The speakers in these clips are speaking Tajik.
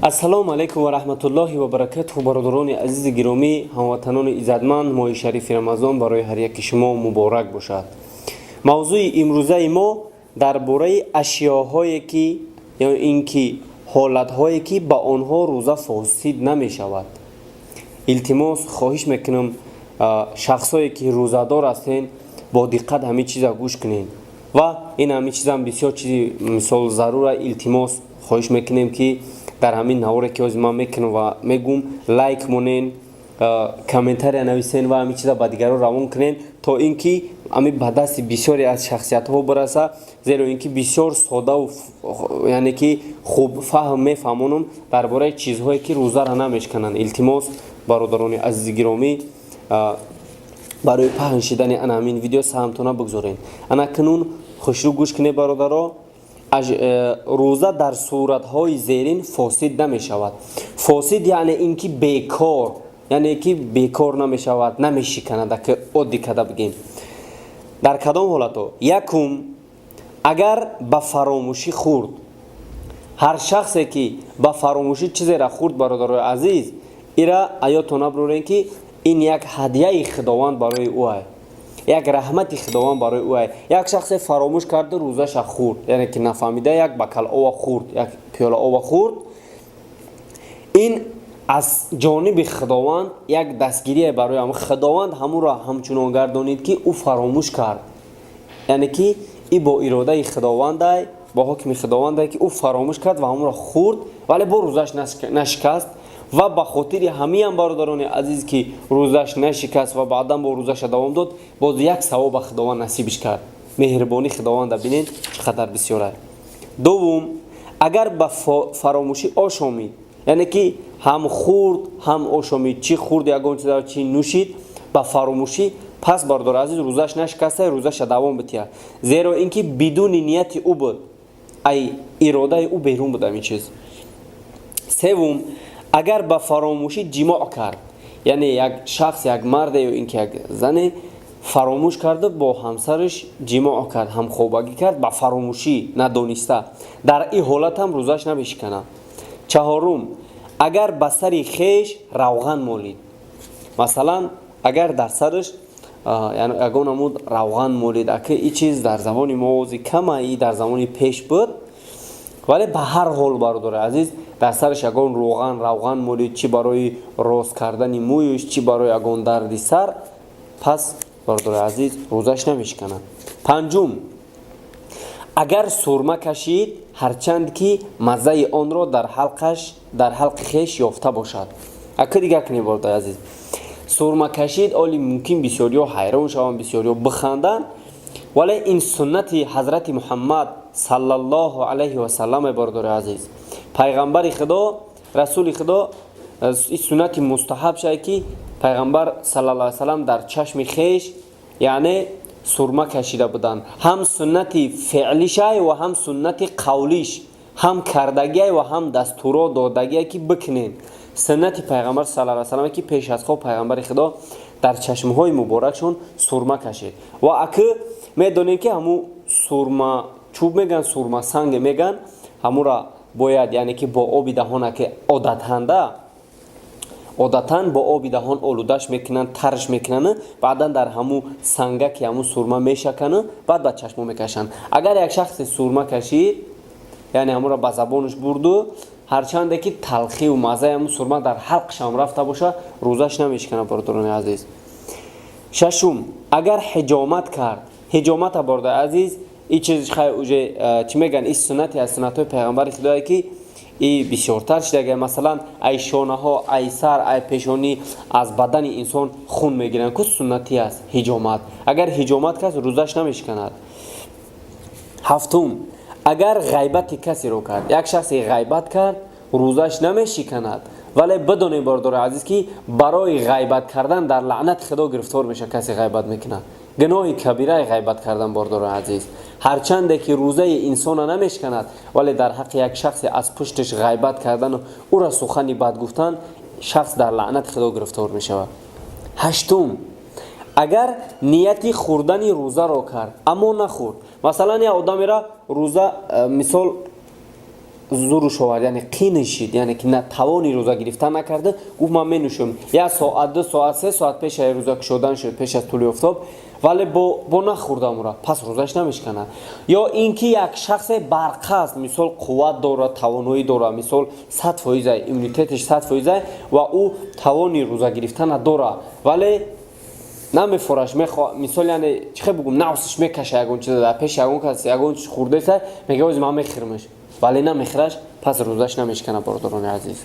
Ассалому алайкум ва раҳматуллоҳи ва баракатуҳ, бародарони азизи гиромӣ, ҳамватанони иззатманд. Моҳи шарифи Рамазон барои ҳар яки шумо муборак бошад. Мавзӯи имрӯзаи мо дар бораи ашёҳое ки ё ин ки ҳолатҳое ки ба онҳо рӯза фосид намешавад. Илтимос, хоҳиш мекунам, шахсое ки рӯзадор ҳастен, бо диққат ҳамин чиза гӯш кунед ва ин ҳамин чизам бисёр чизи мисол зарура. Илтимос, хоҳиш мекунем, ки дар ҳамин наворе ки ҳозир ман мекунам ва мегум, лайк монен, комментария нависен ва ҳамин чиза ба дигарон равон кунен, то ин ки ҳамин ба дасти бисёре аз шахсиятҳо бираса, зеро ин ки бисёр содаву, яъне ки хуб фаҳм мефаҳмонам дар бораи чизҳое ки рӯзаро намешкананд. Илтимос, бародарони азизи гиромӣ, барои паҳн шидани ана ҳамин видео саҳмтона бигзорен. Ана кунун хушрӯ гӯш кунед, бародаро. Рӯза дар суратҳои зерин фосид намешавад. Фосид яъне ин ки бекор, яъне ки бекор намешавад, намешиканад, ки оддӣ када бигем. Дар кадом ҳолатҳо? Якум, агар ба фаромӯшӣ хӯрд. Ҳар шахсе ки ба фаромӯшӣ чизеро хӯрд, бародарои азиз, ира аёто наброрем, ки ин як ҳадияи Худованд барои ӯ, як раҳмати Худованд барои ӯ. Як шахсе фаромӯш карда, рӯзаша хӯрд, яъне ки нафаҳмида як бокал ова хӯрд, як пиёла ова хӯрд, ин аз ҷониби Худованд як дастгирие барои ҳам. Худованд ҳамуро ҳамчунон гардонид, ки ӯ фаромӯш кард, яъне ки и бо иродаи Худовандай, бо ҳукми Худовандай, ки ӯ фаромӯш кард ва ҳамуро хӯрд, вале бо рӯзаш нашикаст. Ва ба хотири ҳамиам, бародарони азиз, ки рӯзаш нашикаст ва баъдан бо рӯзаша давом дод, боз як савоба Худованд насибиш кард. Меҳрубонии Худованда бинед, чӣ қадар бисёр аст. Дуввум, агар ба фаромӯшӣ ошомид, яъне ки ҳам хӯрд, ҳам ошомид, чӣ хӯрд ягон чиза, чӣ нӯшид ба фаромӯшӣ, пас, бародари азиз, рӯзаш нашикаста, рӯзаша давом битиҳад, зеро ин ки бидуни нияти ӯ буд, ай иродаи ӯ берун буд ҳамин чиз. Севум, агар ба фаромӯшӣ ҷимоъ кард, яъне як шахс, як марде ё ин ки як зане фаромӯш карда, бо ҳамсараш ҷимоъ кард, ҳамхобагӣ кард ба фаромӯшӣ, надониста, дар ин ҳолат ҳам рӯзаш намешиканад. Чаҳорум, агар ба сари хеш равған молид. Масалан, агар дар сараш ягон намуд равған молид. Ака, и чиз дар замони мо ози кама, и дар замони пеш буд, вале ба ҳар ҳол, бародари азиз, дар сараш ягон равған молид, чӣ барои рост кардани мӯюш, чӣ барои ягон дарди сар, пас, бародари азиз, рӯзаш намешиканад. Панҷум, агар сурма кашид, ҳарчанд ки маззаи онро дар ҳалқаш, дар ҳалқи хеш ёфта бошад. Ака, дигар кунед, бародари азиз, сурма кашид. Оли мумкин бисёриҳо ҳайрон шаванд, бисёриҳо биханданд, вале ин суннати ҳазрати Муҳаммад саллаллоҳу алайҳи васаллам, бародари азиз, пайғамбари Худо, расули Худо. Ин суннати мустаҳаб шай, ки пайғамбар саллаллоҳу алайҳи васаллам дар чашми хеш, яъне, сурма кашида буданд. Ҳам суннати феълишай ва ҳам суннати қавлиш, ҳам кардагиай ва ҳам дастуро додагиай, ки бикунед. Суннати пайғамбар саллаллоҳу алайҳи васаллам, ки пеш аз хоб пайғамбари Худо дар чашмҳои муборакшон сурма кашид. Ва акы медонем, ки ҳамун сурма чӯб меган, сурма санге меган, ҳамура бояд, яъне ки бо оби даҳона, ки одатан бо оби даҳон олудаш мекунанд, тарш мекунанд, баъдан дар ҳамун санга, ки ҳамун сурма мешакана, баъд ба чашмо мекашанд. Агар як шахсе сурма кашид, яъне ҳамуро ба забонаш бурду, ҳарчанде ки талхиву маззаи ҳамун сурма дар ҳалқшам рафта боша, рӯзаш намешиканад, бародарони азиз. Шашум, агар ҳиҷомат кард. Ҳиҷомата, бародари азиз, и чиз хай уже чӣ мегӯянд, и суннате аз суннатҳои пайғамбари Худое, ки и бисёртар шидага. Масалан, ай шонаҳо, ай сар, ай пешонӣ аз бадани инсон хун мегиранд ку, суннатӣ аст ҳиҷомат. Агар ҳиҷомат кард, рӯзаш намешиканад. Ҳафтум, агар ғайбати касеро кард. Як шахсе ғайбат кард, рӯзаш намешиканад, вале бидонед, бародари азиз, ки барои ғайбат кардан дар лаънати Худо гирифтор мешавад касе ғайбат мекунад. Гуноҳи кабираи ғайбат кардан, бародари азиз. Ҳарчанде ки рӯзаи инсона намешиканад, вале дар ҳаққи як шахсе аз пушташ ғайбат кардану ӯра сухани бад гуфтан, шахс дар лаънати Худо гирифтор мешавад. Ҳаштум, агар нияти хӯрдани рӯзаро кард, аммо нахӯрд. Масалан, як одамера рӯза, мисол. зуруш овард, яъне қинишид, яъне ки тавони рӯза гирифтан накарда, гуфт: «Ман менӯшам». 1 соат, 2 соат, 3 соат пеш аз рӯза кушодан шуд, пеш аз тулӯи офтоб, вале бо нахӯрда мура, пас рӯзаш намешканад. Ё ин ки як шахсе барқаст, мисол, қувват дорад, тавоноӣ дорад, мисол, 100%-а, иммунитеташ 100%-а ва ӯ тавони рӯза гирифтана дорад, вале намефораш, мисол, яъне чӣ хел бугум, нафсаш мекаша ягон чиза, дар пеши ягон кас ягон чиз хӯрдеса, мега: «Ози ман мехӯрмаш», вале намехӯраш, пас рӯзаш намешканад, бародарони азиз.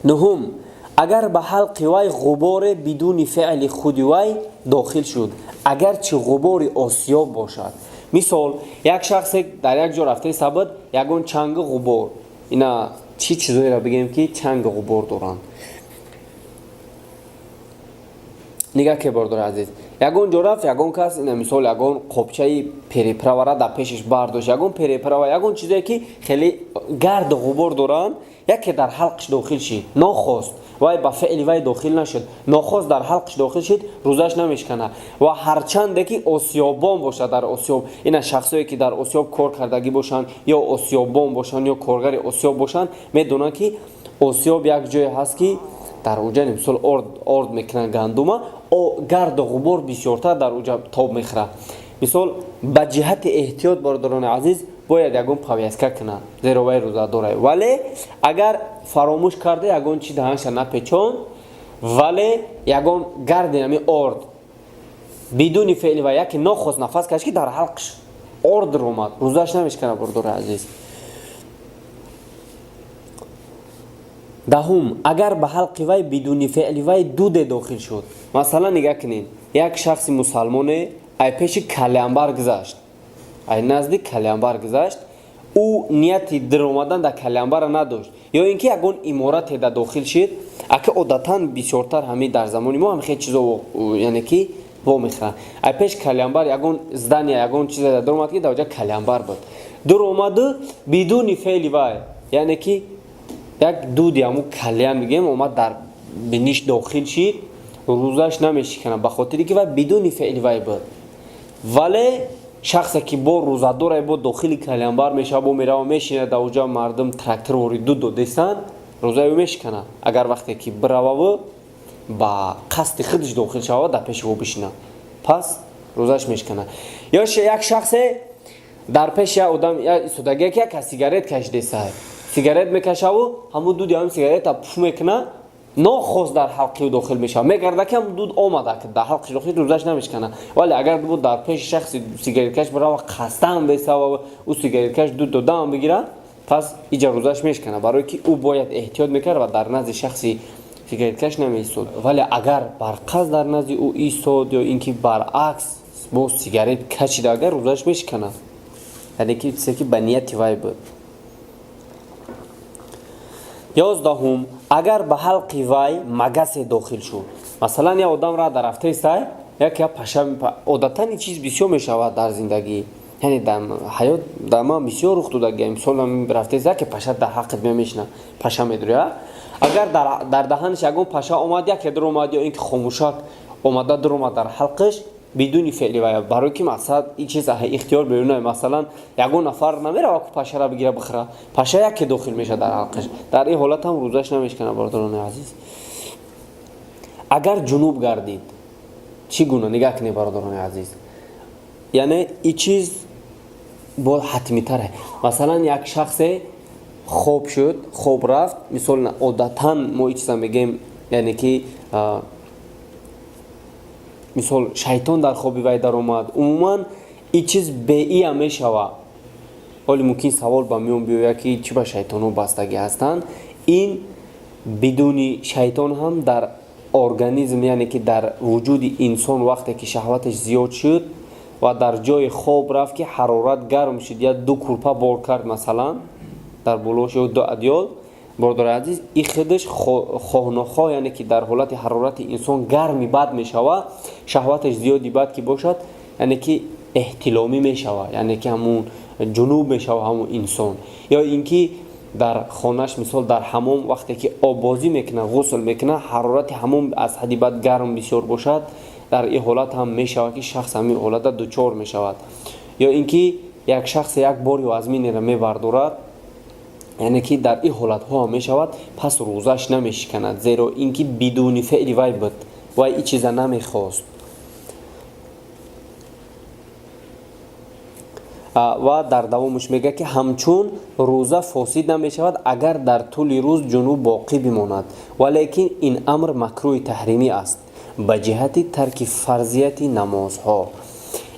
Нуҳум: агар ба ҳалқи вай ғуборе бидуни феъли худи вай дохил шуд, агарчи ғубори осиёб бошад. Мисол, як шахсе дар як ҷо рафтаи сабад, ягон чанги ғубор, ина чӣ чизоеро бигем, ки чанги ғубор доранд? Нигаҳ ке, бародари азиз, ягон ҷо рафт, ягон кас, ина мисол, ягон қобчаи переправара дар пешаш бардошт, ягон переправа, ягон чизе, ки хеле гарду ғубор доранд, яке дар ҳалқиш дохил шид, нохост, вай ба феъли вай дохил нашуд, нохост дар ҳалқиш дохил шид, рӯзаш намешканад. Ва ҳарчанде ки осиёбон бошад, дар осиёб, ина шахсое, ки дар осиёб кор кардагӣ бошанд, ё осиёбон бошанд, ё коргари осиёб бошанд, медонанд, ки осиёб як ҷое ҳаст, ки дар уҷа, мисол, орд мекунанд гандума, гарду ғубор бисёртар дар уҷа тоб мехӯрад. Мисол, ба ҷиҳати эҳтиёт, бародарони азиз, бояд ягон повязка кунад, зеро вай рӯзадорад. Вале агар фаромӯш карда, ягон чи даҳанша напечонд, вале ягон гарди ами орд бидуни феъли вай яке нохост нафас кашд, ки дар ҳалқш орд омад, рӯзаш намешканад, бародари азиз. Даҳум: агар ба ҳалқи вай бидуни феъли вай дуде дохил шуд. Масалан, нигаҳ кунед, як шахси мусалмоне ай пеши калянбар гузашт, ай назди калянбар гузашт, ӯ нияти диромадан дар калянбара надошт, ё ин ки ягон иморате да дохил шид. Ака, одатан бисёртар ҳами дар замони мо ҳам хел чизо, яъне ки вомехӯранд. Ай пеш калянбар, ягон здания, ягон чизе да дуромад, ки дар оҷа калянбар буд, дуромаду бидуни феъли вай, яъне ки як дуди ҳамун кальян, мегӯем, омад, дар биниш дохил шид, рӯзаш намешиканад, ба хотире ки вай бидуни феъли вай буд. Вале шахсе, ки бо рӯзадорае, бо дохили калянбар мешава, бо мерава, мешинад, дар оҷа мардум трактор вори дуд додестанд, рӯзаи ӯ мешиканад, агар вақте ки бирававу ба қасди худаш дохил шавад, дар пеши ӯ бишинад, пас рӯзаш мешиканад. Ё як шахсе дар пеши як одам истодагие, ки як кас сигарет кашидесай, сигарет мекашаву ҳамун дуди ҳамин сигарета пуф мекуна, нохост дар ҳалқи ӯ дохил мешавад, мегарда, ки ҳамун дуд омада, дар ҳалқи дохил, рӯзаш намешканад. Вале агар буд дар пеши шахси сигареткаш бирава, қасдан бесава ӯ сигареткаш дуд додаам бигирад, пас иҷа рӯзаш мешканад, барое ки ӯ бояд эҳтиёт мекард ва дар назди шахси сигареткаш намеистод. Вале агар барқасд дар назди ӯ истод ё ин ки баръакс боз сигарет кашида, агар, рӯзаш мешканад, яъне ки чизе, ки ба нияти вай буд. 11-ум: агар ба ҳалқи вай магасе дохил шуд. Масалан, як одам ра дар рафтаистай, як паша. Одатан ин чиз бисёр мешавад дар зиндагӣ, яъне дар ҳаёт дар ман бисёр рух додагия. Мисол, рафтаиста, яке паша дар ҳаққат мемешина, паша медуря. Агар дар даҳанаш ягон паша омад, яке дуромад, ё ин ки хомӯшак омада дуромад дар ҳалқиш бидуни феъли вай, барои ки мақсад ин чиз ихтиёр берунае. Масалан, ягон нафар намерава ку пашара бигира, бихӯра, паша яке дохил мешавад дар ҳалқиш, дар ин ҳолат ҳам рӯзаш намешканад, бародарони азиз. Агар ҷунуб гардид, чӣ гуна? Нигаҳ кунед, бародарони азиз, яъне ин чиз бо ҳатмитаре. Масалан, як шахсе хоб шуд, хоб рафт. Мисол, одатан мо ин чиза мегӯем, яъне ки мисол, шайтон дар хоби вай даромад. Умуман, ин чиз беиам мешавад. Ҳоли мумкин савол ба миён биёяд, ки чӣ ба шайтонҳо бастагӣ ҳастанд. Ин бидуни шайтон ҳам дар организм, яъне ки дар вуҷуди инсон, вақте ки шаҳваташ зиёд шуд ва дар ҷои хоб рафт, ки ҳарорат гарм шуд, я ду курпа бор кард, масалан, дар болош ё ду адёл, бародари азиз, и худаш хоҳнохоҳ, яъне ки дар ҳолати ҳарорати инсон гарми бад мешавад, шаҳваташ зиёди бад ки бошад, яъне ки эҳтиломӣ мешавад, яъне ки ҳамун ҷунуб мешавад ҳамун инсон. Ё ин ки дар хонаш, мисол, дар ҳамом вақте ки оббозӣ мекунад, ғусл мекунад, ҳарорати ҳамом аз ҳадди бад гарм бисёр бошад, дар ин ҳолат ҳам мешавад, ки шахс ҳамин ҳолата дучор мешавад. Ё ин ки Як шахс як бори вазминеро мебардорад, яъне ки дар ин ҳолатҳо мешавад, пас рӯзаш намешиканад, зеро ин ки бидуни феъли вай буд, вай ин чиза намехост. Ва дар давомаш мегӯяд, ки ҳамчун рӯза фосид намешавад, агар дар тӯли рӯз ҷунуб боқӣ бимонад, валекин ин амр макрӯҳи таҳримӣ аст ба ҷиҳати тарки фарзияти намозҳо.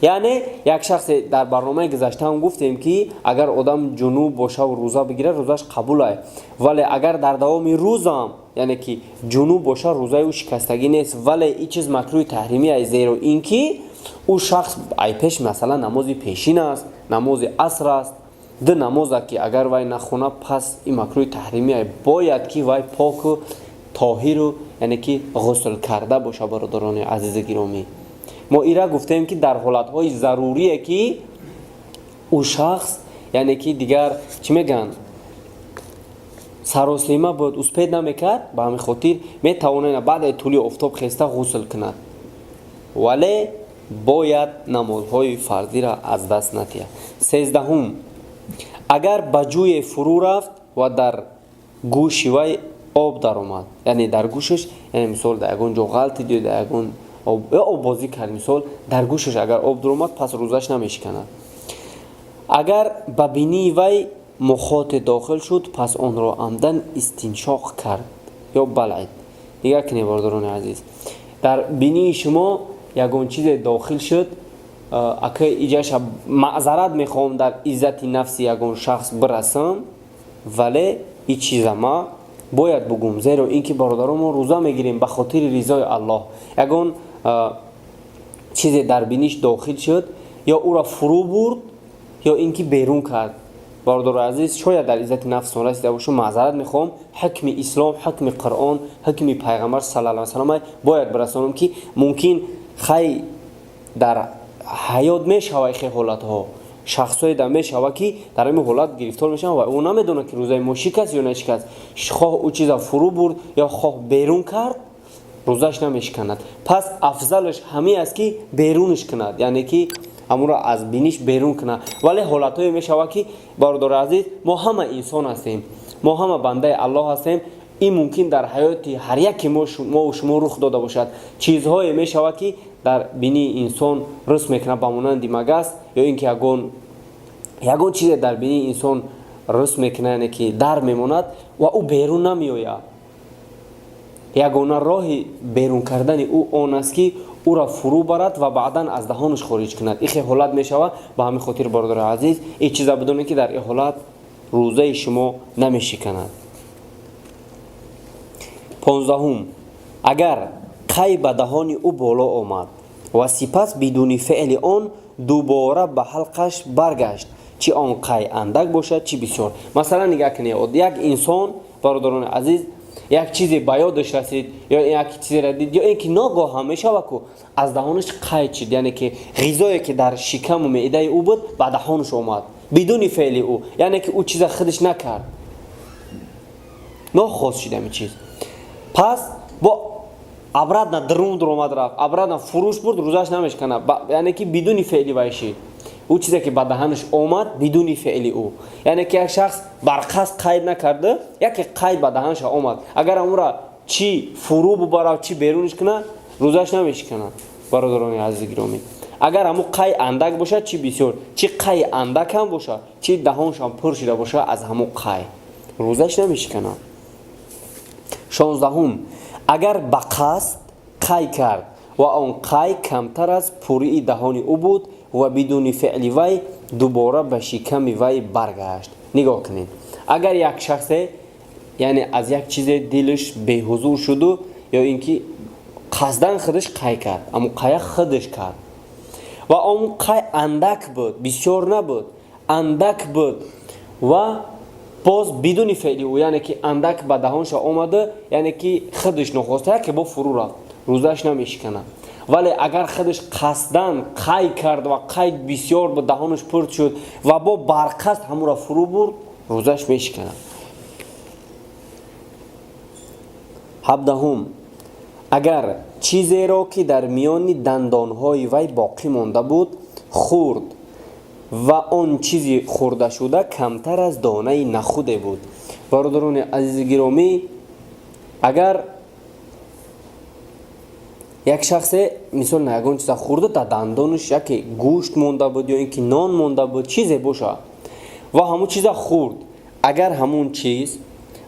Яъне як шахсе, дар барномаи гузашта ҳам гуфтем, ки агар одам ҷунуб бошаву рӯза бигирад, рӯзаш қабулай, вале агар дар давоми рӯзам, яъне ки ҷунуб боша, рӯзаи ӯ шикастагӣ нест, вале ин чиз макрӯҳи таҳримӣ аст, зеро ин ки ӯ шахс ай пеш, масалан, намози пешин аст, намози аср аст, ду намоза ки агар вай нахона, пас ин макрӯҳи таҳримӣ аст, бояд ки вай поку тоҳиру, яъне ки ғусл карда боша. Бародарони азизи гиромӣ, мо ира гуфтем, ки дар ҳолатҳои зарурие ки ӯ шахс, яъне ки дигар чӣ мегӯянд, саросема буд, успеть намекард, ба ҳамин хотир метавонад баъде тӯли офтоб хеста ғусл кунад, вале бояд намозҳои фарзиро аз даст натиҳад. 13-ҳум: агар ба ҷӯе фурӯ рафт ва дар гӯши вай об даромад, яъне дар гӯшаш, яъне мисол дар ягон ҷо ғалтид ё дар ягон ё оббозӣ кард, мисол, дар гӯшаш агар об даромад, пас рӯзаш намешиканад. Агар ба бинии вай мухоте дохил шуд, пас онро амдан истиншоқ кард ё балъид. Нигоҳ кунед, бародарони азиз, дар бинии шумо ягон чизе дохил шуд. Ака, иҷаша маъзарат мехоҳам, дар иззати нафси ягон шахс бирасам, вале и чиза ма бояд бугум, зеро ин ки, бародарон, мо рӯза мегирем ба хотири ризои Аллоҳ. Ягон чизе дар биниш дохил шуд, ё ӯро фурӯ бурд, ё ин ки берун кард, бародари азиз, шояд дар иззати нафстон расида бошум, маъзарат мехоҳам. Ҳукми ислом, ҳукми Қуръон, ҳукми Пайғамбар сала ла салам бояд бирасонам, ки мумкин хай дар ҳаёт мешава, хе ҳолатҳо шахсҳое да мешава, ки дар ҳамин ҳолат гирифтор мешаванд ва ӯ намедонад, ки рӯзаи мо шикаст ё нашикаст. Хоҳ ӯ чиза фурӯ бурд ё хоҳ берун кард, рӯзаш намешиканад. Пас афзалаш ҳамин аст, ки берунаш кунад, яъне ки ҳамонро аз биниш берун кунад. Вале ҳолатҳое мешавад, ки, бародари азиз, мо ҳама инсон ҳастем, мо ҳама бандаи Аллоҳ ҳастем. Ин мумкин дар ҳаёти ҳар яке мову шумо рух дода бошад. Чизҳое мешавад, ки дар бинии инсон рус мекунад, ба монанди магас ё ин ки ягон чизе дар бинии инсон рус мекунад, яъне ки дар мемонад ва ӯ берун намеояд. Ягона роҳи берун кардани ӯ он аст, ки ӯро фурӯ барад ва баъдан аз даҳонаш хориҷ кунад. Ихе ҳолат мешавад. Ба ҳамин хотир, бародари азиз, ин чиза бидонед, ки дар ин ҳолат рӯзаи шумо намешиканад. 15-ҳум: агар қай ба даҳони ӯ боло омад ва сипас бидуни феъли он дубора ба ҳалқаш баргашт, чӣ он қай андак бошад, чӣ бисёр. Масалан, нигаҳ кунед, як инсон, бародарони азиз, як чизе ба ёдаш расид ё як чизеро дид, ё ин ки ногоҳ ҳам мешава, ку аз даҳонаш қай чид, яъне ки ғизое, ки дар шикаму меъдаи ӯ буд, ба даҳонаш омад бидуни феъли ӯ, яъне ки ӯ чиза худаш накард, нохост шид ҳамин чиз, пас бо обратно дарун дуромад, рафт, обратно фуруш бурд, рӯзаш намешканад, яъне ки бидуни феъли вай шид. Ӯ чизе, ки ба даҳанаш омад бидуни феъли ӯ, яъне ки як шахс барқасд қайд накарда, яке қайд ба даҳанаша омад, агар амура чӣ фурӯ бубарад, чӣ берунаш кунад, рӯзаш намешиканад. Бародарони азизи гиромӣ, агар ҳамун қай андак бошад, чӣ бисёр, чӣ қай андак ҳам бошад, чӣ даҳоншам пур шуда бошад аз ҳамун қай, рӯзаш намешиканад. 16-ҳум: агар ба қасд қай кард ва он қай камтар аз пурии даҳони ӯ буд ва бидуни феъли вай дубора ба шиками вай баргашт. Нигоҳ кунед, агар як шахсе, яъне аз як чизе дилаш беҳузур шуду ё ин ки қасдан худаш қай кард, аммо қая худаш кард ва он қай андак буд, бисёр набуд, андак буд ва боз бидуни феъли ӯ, яъне ки андак ба даҳонша омада, яъне ки худаш нохоста яке бо фурӯ рафт, рӯзааш намешиканад. Вале агар худаш қасдан қай кард ва қайд бисёр ба даҳонаш пур шуд ва бо барқасд ҳамура фурӯ бурд, рӯзаш мешиканад. 17-ҳум: агар чизеро, ки дар миёни дандонҳои вай боқӣ монда буд, хӯрд. Ва он чизи хӯрдашуда камтар аз донаи нахуде буд. Бародарони азизи гиромӣ, агар як шахсе, мисол, ягон чиза хӯрда, дар дандонаш яке гӯшт монда буд ё ин ки нон монда буд, чизе боша, ва ҳамун чиза хӯрд, агар ҳамун чиз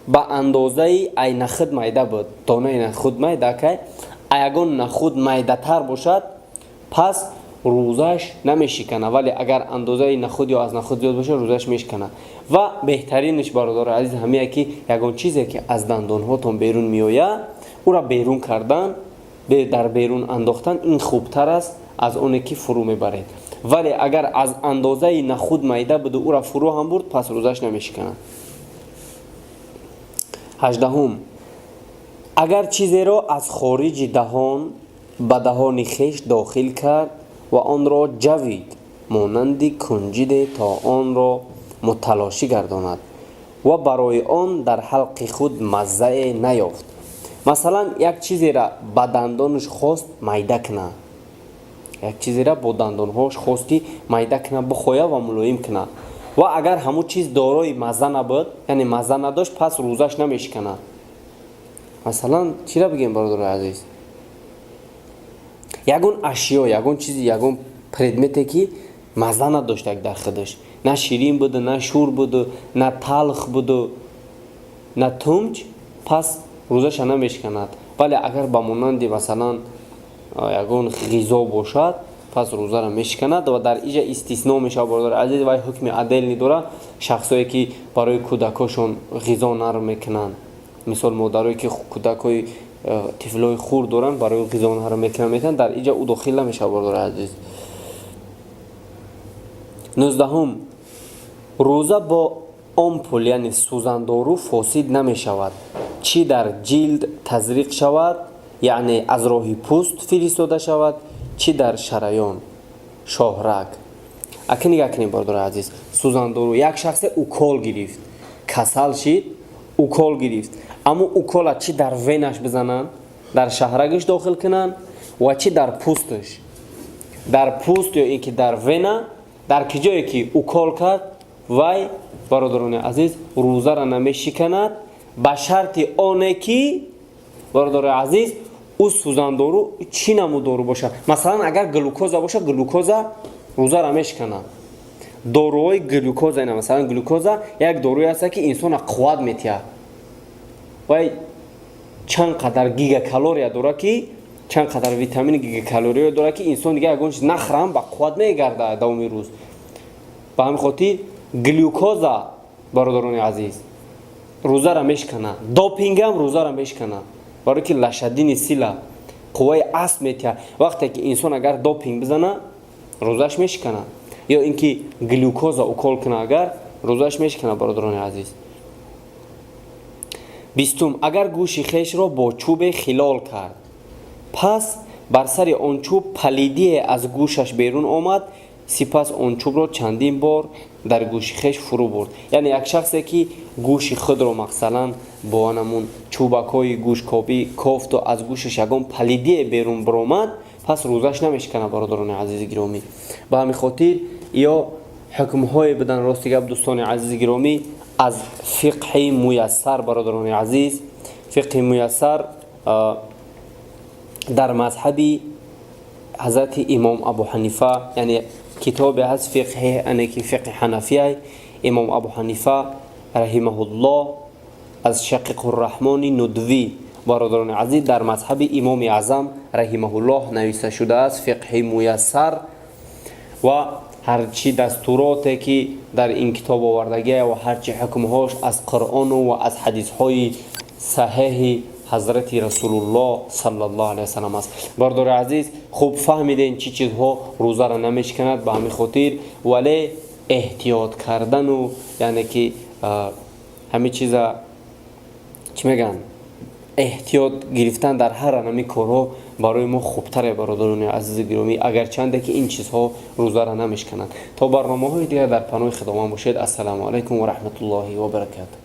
ба андозаи ай нахуд майда буд, донаи нахуд майда кай, ягон нахуд майдатар бошад, пас рӯзаш намешикана. Вале агар андозаи нахуд ё аз нахуд зиёд бошад, рӯзаш мешикана. Ва беҳтаринаш, бародари азиз, ҳамие ки ягон чизе ки аз дандонҳотон берун меояд, ӯра берун кардан, дар берун андохтан, ин хубтар аст аз оне ки фурӯ мебаред. Вале агар аз андозаи нахуд майда буду ӯра фурӯ ҳам бурд, пас рӯзаш намешиканад. 18-ум: агар чизеро аз хориҷи даҳон ба даҳони хеш дохил кард ва онро ҷавид, монанди кунҷиде, то онро муталошӣ гардонад, ва барои он дар ҳалқи худ маззае наёфт. Масалан, як чизеро ба дандонаш хост майда кунад, як чизеро бо дандонҳош хост ки майда кунад, бихоя ва мулоим кунад, ва агар ҳамун чиз дорои мазза набуд, яъне мазза надошт, пас рӯзаш намешиканад. Масалан, чиро бигем, бародари азиз? Ягон ашё, ягон чизи, ягон предмете ки мазза надошт дар худаш, на ширин буду, на шур буду, на талх буду, на тумч, пас рӯзаша намешиканад. Вале агар ба монанди, масалан, ягон ғизо бошад, пас рӯзаро мешиканад. Ва дар иҷа истисно мешавад, бародари азиз, вай ҳукми отдельный дорад: шахсое ки барои кӯдакошон ғизо нарм мекунанд. Мисол, модарое ки кӯдакҳои тифлои хурд доранд, барои ғизо нарм мекунанд, метавонанд, дар иҷа ӯ дохил намешавад, бародари азиз. 19-ум: рӯза бо омпул, яъне сӯзандору, фосид намешавад, чӣ дар ҷилд тазриқ шавад, яъне аз роҳи пӯст фиристода шавад, чӣ дар шараён, шоҳраг. Ака, нигаҳ кунем, бародари азиз. Сӯзандору, як шахсе укол гирифт, касал шид, укол гирифт. Аммо укола чӣ дар венаш бизананд, дар шаҳрагаш дохил кунанд, ва чӣ дар пӯсташ, дар пӯст ё ин ки дар вена, дар ки ҷое ки укол кард, вай, бародарони азиз, рӯзаро намешиканад, ба шарти оне ки, бародари азиз, ӯ сӯзандору чӣ намуд дору бошад. Масалан, агар глюкоза бошад, глюкоза рӯзаро мешиканад. Доруҳои глюкоза ина, масалан, глюкоза як доруе аст, ки инсона қувват метиҳад. Вай чанд қадар гигакалория дорад, ки чанд қадар витамини гигакалория дорад, ки инсон дига ягон чиз нахӯрам, ба қувват мегардад давоми рӯз. Ба ҳамин хотир глюкоза, бародарони азиз, рӯзаро мешиканад. Допингам рӯзаро мешиканад, барое ки лошадиный сила, қувваи асп метиҳад. Вақте ки инсон агар допинг бизана, рӯзаш мешиканад, ё ин ки глюкоза укол кунад, агар рӯзаш мешиканад, бародарони азиз. 20-ум: агар гӯши хешро бо чӯбе хилол кард, пас бар сари он чӯб палидие аз гӯшаш берун омад, сипас он чӯбро чандин бор дар гӯши хеш фурӯ бурд. Яъне як шахсе ки гӯши худро, масалан, бо анамун чӯбакҳои гӯшкобӣ кофту аз гӯшаш ягон палидие берун биромад, пас рӯзаш намешиканад, бародарони азизи гиромӣ. Ба ҳамин хотир ё ҳукмҳое буданд, рости гап, дӯстони азизи гиромӣ, аз фиқҳи муяссар. Бародарони азиз, фиқҳи муяссар дар мазҳаби ҳазрати имом Абу Ҳанифа, яъне китобе ҳаст фиқҳи, ане ки фиқҳи ҳанафия, имом Абу Ҳанифа раҳимаҳуллоҳ, аз Шақиқурраҳмони Нудвӣ, бародарони азиз, дар мазҳаби имоми аъзам раҳимаҳуллоҳ нависта шудааст фиқҳи муяссар. Ва ҳарчи дастуроте ки дар ин китоб овардагия ва ҳарчи ҳукмҳош аз Қуръону ва аз ҳадисҳои саҳеҳи ҳазрати Расулуллоҳ саллаллоҳу алайҳи васалам аст. Бародари азиз, хуб фаҳмидем, чӣ чизҳо рӯзаро намешиканад. Ба ҳамин хотир, вале эҳтиёт кардану, яъне ки ҳамин чиза чӣ мегӯянд, эҳтиёт гирифтан дар ҳар анами корҳо барои мо хубтаре, бародарони азизи гиромӣ, агарчанде ки ин чизҳо рӯзаро намешикананд. То барномаҳои дигар дар паноҳи Худованд бошед. Ассалому алайкум ва раҳматуллоҳи ва баракатуҳ.